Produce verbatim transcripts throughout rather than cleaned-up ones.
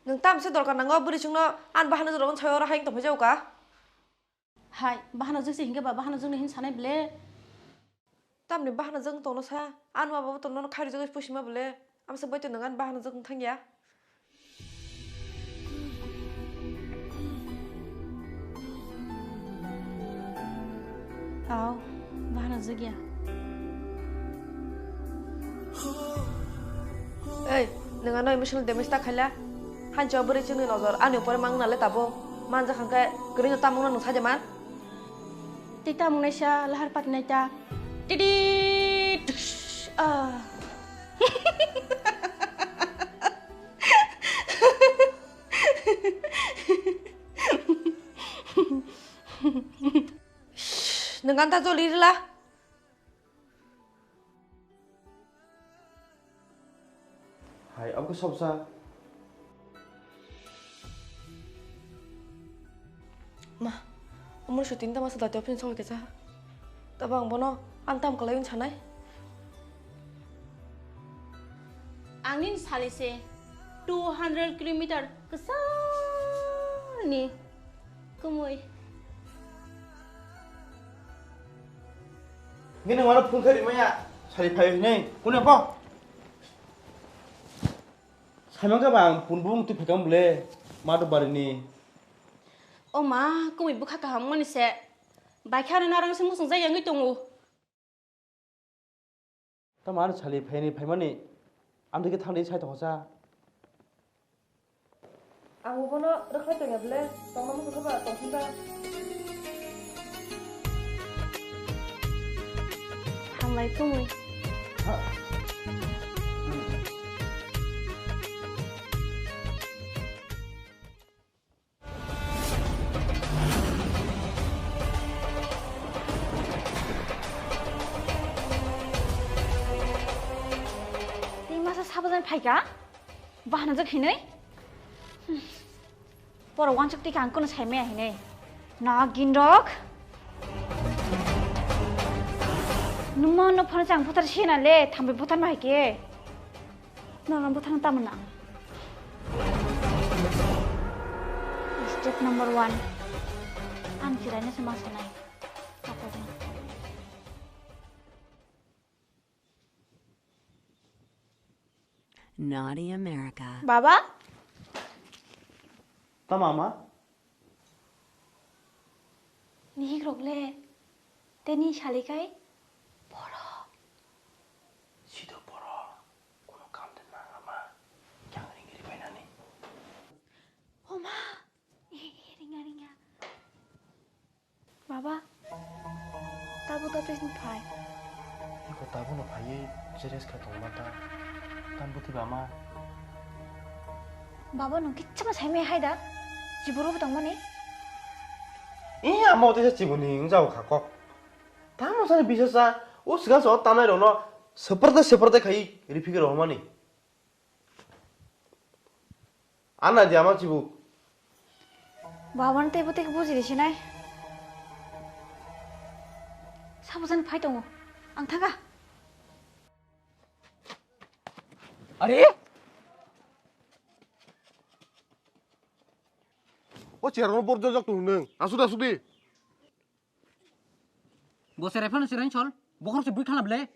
Nwng tamse dorkar nango bwrwi chwngno, ani bahana jora wng sawi oro hayung tongphai jago ka? Hai, bahana jwk se hinkhe ba bahana jwkno hin sanai ble? Tamni bahana jwk tongno sa, ani ma baba tongno khairwi jagwi pusima ble? Amsa bai to nwng ani bahana jwk wng thangya. Aw, bahana jwk ya. Ei, nwng ano emotional damage ta khaila? Hancho bwrwi chwngni nojor ani upore mang nale tabo. Manjak hangkhe kwrwino tamungno nwng saide man? Tei tamung naisa lahar pati naita. Tidi tush, ah. Shh, nwng ganta joli rila. Hai, abo khe sobsa. Ma, omo shooting tama sa dati office song kesa. Tabo ang bono ang tam kalai wng sanai. Ang nini sali se two hundred kilometer kwchangni kumui. Nini wano phone khe rimaya sali phai hinai kune po. Saimang khe ba ang phone bung twi phaikam bole ma do barini. O ma, kumui bwkha kaham mani se. Bai khe ano narang se musung jai yangwi tongo. Tamo ani sali phaini phaimani amtwi khe thangdi sai tongsa. Ang bono rwkhlai tongya ble, tongma muchung khe ba tongphim ba. Hambai kumui. Ha. Tei masa sabo jan phaika? Bahana jok hinui? Poro wansuk tika ang kono saimaya hinui. Na ginrok. Numa no phano chang putar sina le, thambai putar no haike. Nono bwthang tamo nang? Step number one. Ang chiraino se ma sanai. Naughty America. Baba? Tamo ama? Nihikrok le teni salikai borok. Sido borok, kono kam de nang ama, kyang ring ri painani. Oma, eh, eh, ringa, ringa. Baba, tabo to tei phai. Iko tabo no phaiye, serious kha tongma ta. Tam bwtwi ba ma. Baba, nwng kichama sai me hai da? Chiburu bo tongmani? Iya, mo tei chibuni wng jao kha kok. Tamo sani bisa sa, o sigang sa o tanai rokno separate separate khai rifik rohormani. Ana di ama chibu. Baba no tei bwtwi buji di sinai. Sabo jani phai tongo. Ang thanga. Are? O chair no borjak jak tongo nwng. Asuk di, asuk di. Bo serai phano serai chol, bokhorok se bui khala ble.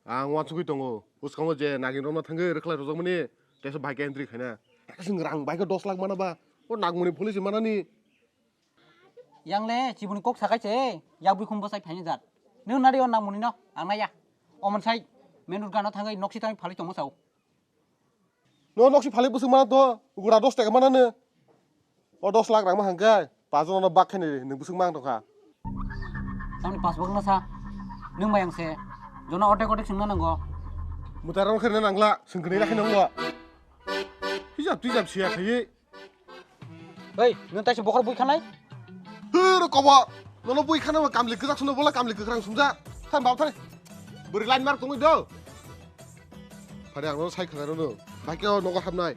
Ang uansugui tongo, bwskango je nagin romna thangwi rwkhlai rwjakmani, teisa bike entry khaina. Ekasing rang bike dos lakh mana ba, o nagmani police manani. Yang le chibuni kok sakai se, yak bui khum bwsai phaini jat. Nung nari o nagmani no, ang naya. Omon sai, main road gano thangwi noksi thangwi phalwi tongma sao. No noksi phalik bwswk mana to, gura dos taka mana no. O dos lakh rang ma hangkai, pajon no bak khaini nwng bwswk mang tongkha. Tamni pas bok no sa, nwng bai ang se, jono otek otek swngna nango. Mutai rang khaina nangla, swngkni rakhi nango. Hijab tijab siya khayi. Ei, nwng taisa bokhor bui khanai? Hur kobo, nono bui khana kamli kwchak sumno bola kamli kwkrang sumja. Thang bab thang. Bwrwi line mar tongwi do. Phani ang nono sai khana rwno. Baikhe o nogo hapnai.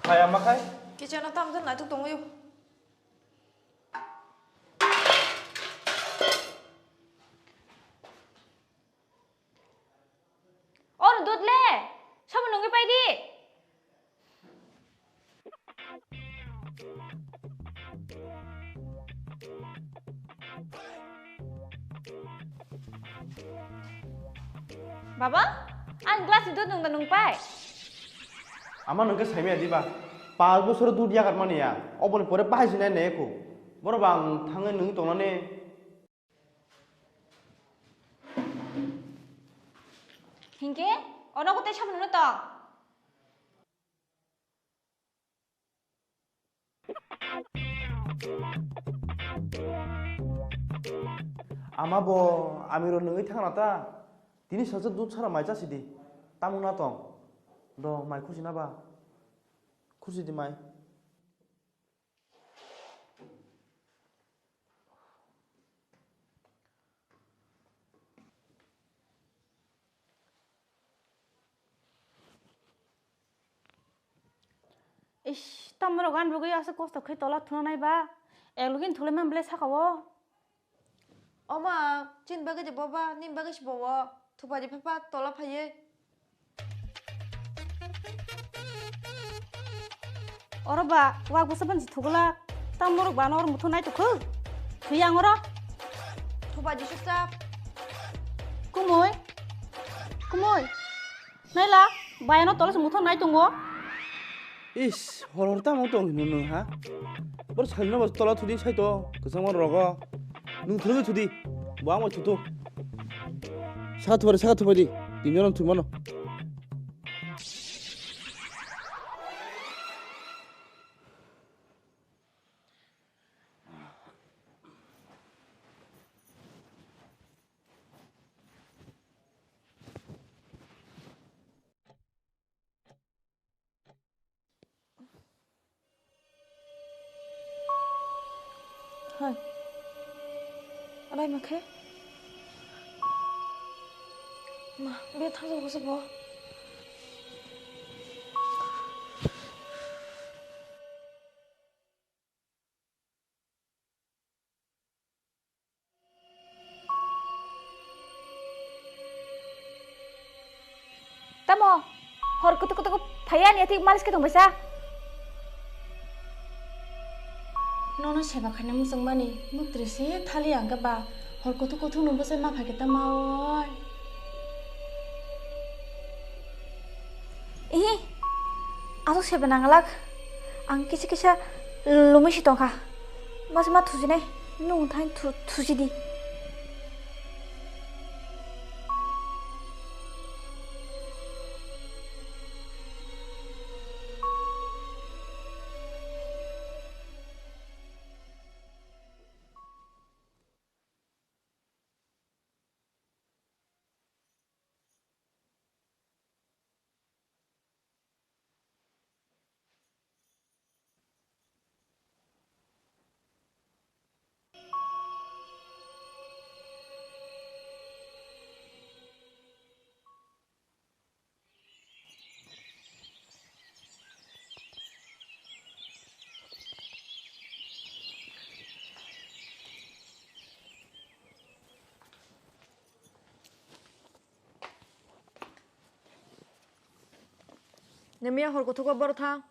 Hai ama khai? Kitchen o tamo jan naituk tongwi. Baba, ang glass ni dud nung da nung pai. Ama nung khe saimaya diba? Pas bosor dud yakar mani ya. Oboni pore bahai sinai ne ko. Boro ba ang thangwi nung tongnani. Hinkhe, ono ko tei samung no tong. Ama bo amiro nungwi thangna ta. Tini salsa dud sara mai chasi di. Tamo na tong. Do mai khusi na ba. Khusi di mai. Ish, tamorok ani bagwi aswk kosto khe tola thuna nai ba? Eklogin thulai man belai saka o. Oma, chini bagwi de boba, nini bagwi se bobo. Thupadi phapa tola phaiwi. Oro ba, wak bwsa ban si thugulak. Tamorok ba nor muthu nai tukhu. Thuyang oro. Thupadi suksa. Kumui. Kumui. Naila, bayano tolose muthang nai tongo. Is, hor hor tamo tong hino nwng ha? Bor salino bo tola thudi saito, kwchangma rogo. Nwng thudi thudi, bo amo thutu. Saka thupari, saka thupari, tinjono thumano. Hai. Alai ma khe? Ma, be thang jabo se bo. Tamo, hor kutuk kutuk phaiya ni athik malis khe tong paisa. Nono seba khaina muchung mani, muktri se thali ang khe ba, hor kutuk kutuk no bwsai ma phai khe tamo oi. Ihi, aswk sebe nanglak. Ang kisa kisa lomwi si tongkha. Masa ma thujinai, nwng thani thu-, thujidi. Nemiya hor kutugo boro thang.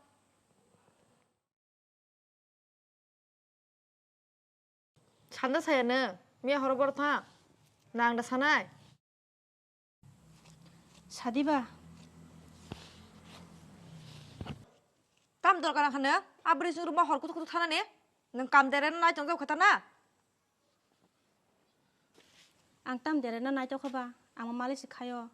Sanda saya nw, miya horo boro thang. Nang da sanai. Sadi ba. Tam dorkar ang kha nw, abri sung ruma hor kutuk kutuk thana ne. Nang kam dere nai tong kha na. Ang tam dere na nai tong kha ba, ang ma mali si khayo.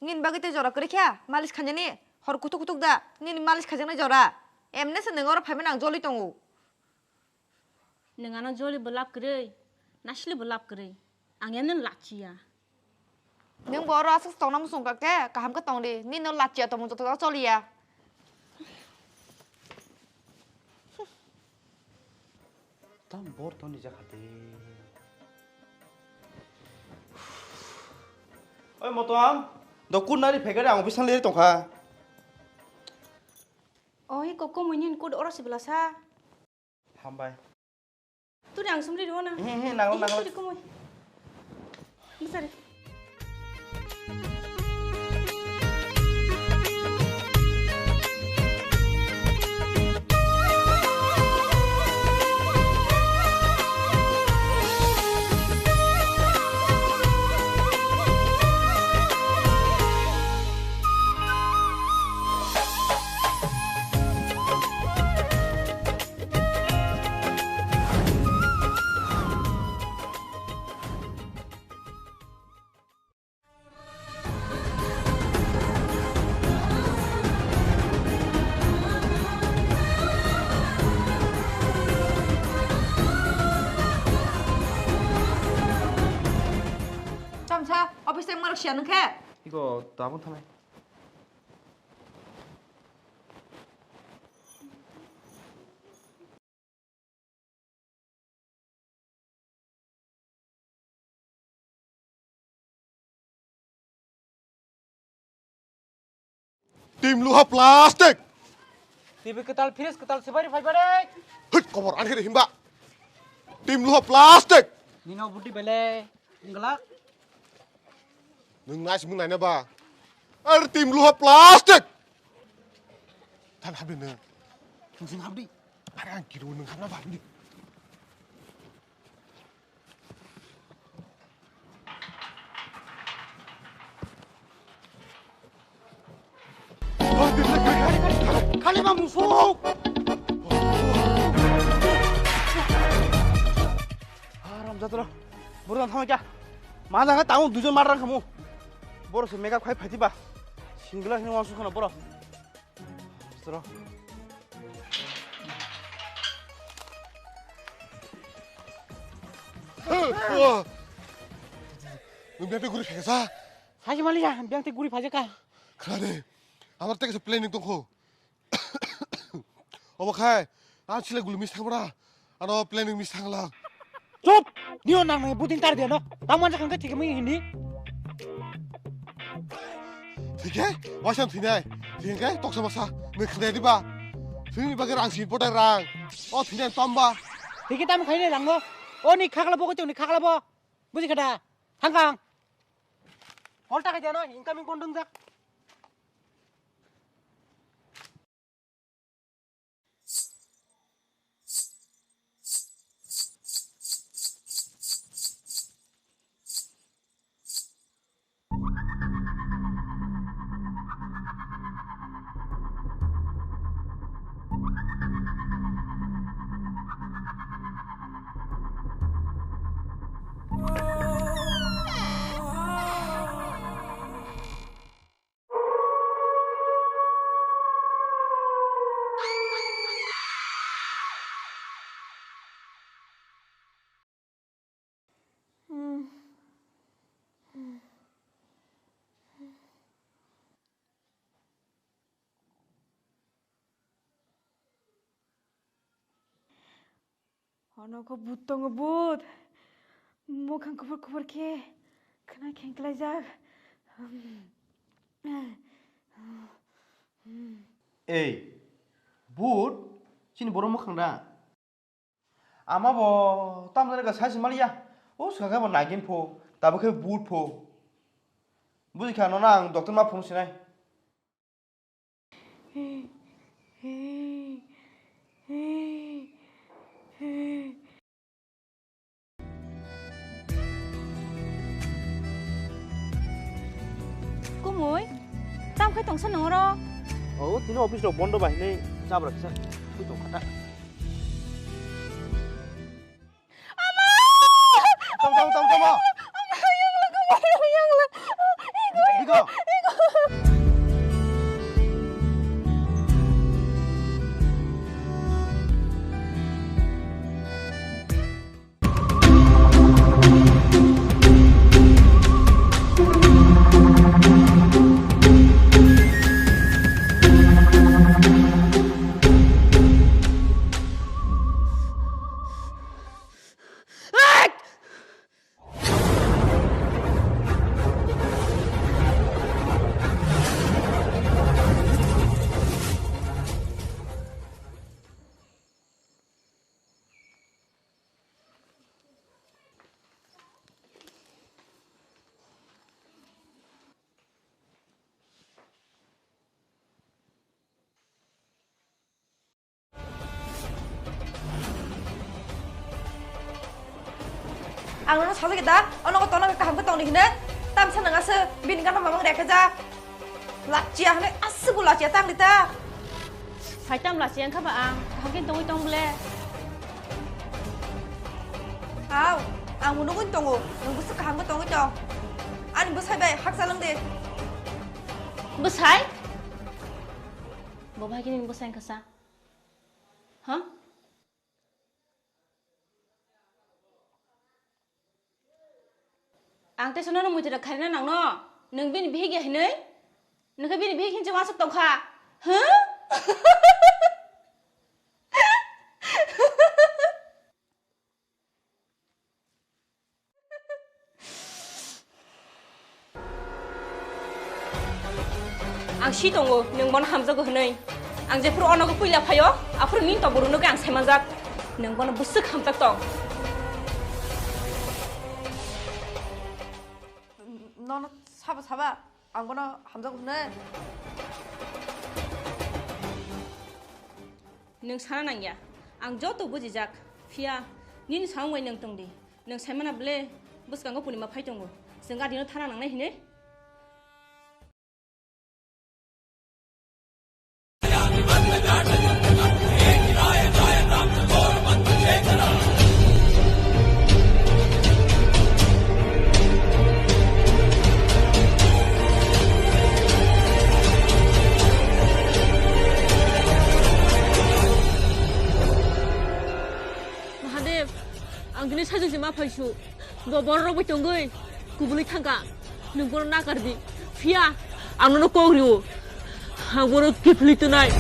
Nini bagwi tei jora kwrwi kha, malis khainani hor kutuk kutuk da, nini malis khaijaknai jora. Emne se nwng oro phaimani ang joli tongo. Nwng ano joli bo lab kwrwi, nasli bo lab kwrwi. Ang emne lachiya. Nwng bo oro aswk tongna muchung kha khe, kaham khe tong di, nini no lachiya tongmung joto jaga choliya. Tam bor toni jakha de. Oi Motom, do kun nari phekari ang office thang leri tongkha. Oi, kok komui nini kut oro sibla sa. Hambai. Turi ang sumri rona. He, he, nang, nang. Turi komui. Besar. Office time marok siya nung khe. Iko tabuk thanai. Team Luha Plastic. T V kwtal, fridge kwtal, swbari phai bare. Hit, kobor ani himba. Team Luha Plastic. Nino buti bele, ingla. Nung nai simung nai na ba. Ar Team Luha Plastic. Tan habdi nung. Nung sing habdi. Are ang kiru nung habna ba habdi. Khali ma musuk. Haram jatra. Borok thang kya? Ma jaga tang duijon murder khamu. Borok se makeup khai phaiti ba. Single hino wansuk khana borok. Sro. Nung biang te guri pheksa? Saji mali ya, biang te guri phajaka. Khade, amar te kaisa planning tongkho. Obo khai, ang sile gulu mis thangbra. Ano planning mis thangla. Chup! Nio nang nang budin tar dia no. Tang manja khangke thik mi hini. Thike? Waisang thinai. Thike? Toksa masa. Nung khnai diba? Thini bagir ang sin potai rang. O thinai tamba. Thike tam khaine rang no. O ni khakla bo ko ni khakla bo. Buji khada. Thangkang. Hol ta khaja no. Incoming kon dong jak. Ono kho but tongo, but. Mukhang kuphur kuphur khe khna khengklaijak. Ei, but chini borok mukhang da? Ama bo tamjani ka sai se maliya. O swkang khe bo nagin pho, tabuk khe but pho. Buji kha nono ang doctor ma phone sinai. Kumui, tam khai tongsa nang oro? O, tini office rok bondo bai hinui jabra kisa thui tong kha ta. Ama! Tong, tong, tong, tong, tong. Ama, yang laga, yang laga. Igo, igo. Ang nono sajagwi da, o nogo tongna kaham khe tongdi hinwi. Tamsa nang aswk bini gana mamang rek jak. Lachiya hinwi aswk bo lachiya tangdi ta. Saitam lachiya wngkha ba ang, kaham khe tongwi tong bole. Hao, ang bo nugwi tongo, nwng bwswk kaham khe tongwi tong. Ani bwsai bai hakchal wng di. Bwsai? Bo bai khe nini bwsai wngkha sa? Ha? Ang tei sono muitu da kharina nangno. Nung bini bihik ya hinui? Nung khe bini bihik hinchi wasuk tongkha. Huh? Ang si tongo, nwng bono hamjago hwnwi. Ang jephuru o nogo puila phaio, aphuru nini tongmung rwno khe ang saimanjak. Nwng bono bwswk hamjak tong. Nono sabo saba, ang bono hamjago hwnwi. Nwng sana nangya, ang joto bujijak, phiya nini samung bai nwng tong di. Nwng saimana ble, bwskango purnima phai tongo. Chwng gadino thana nangnai hinwi. Mahadev, ang tini sajwk se ma phaisu. Bo borok rok bai tongwi kubulwi thangkha. Nwng bono nakar di. Phiya ang nono kok rio. Ang bono kiphilwi tonai.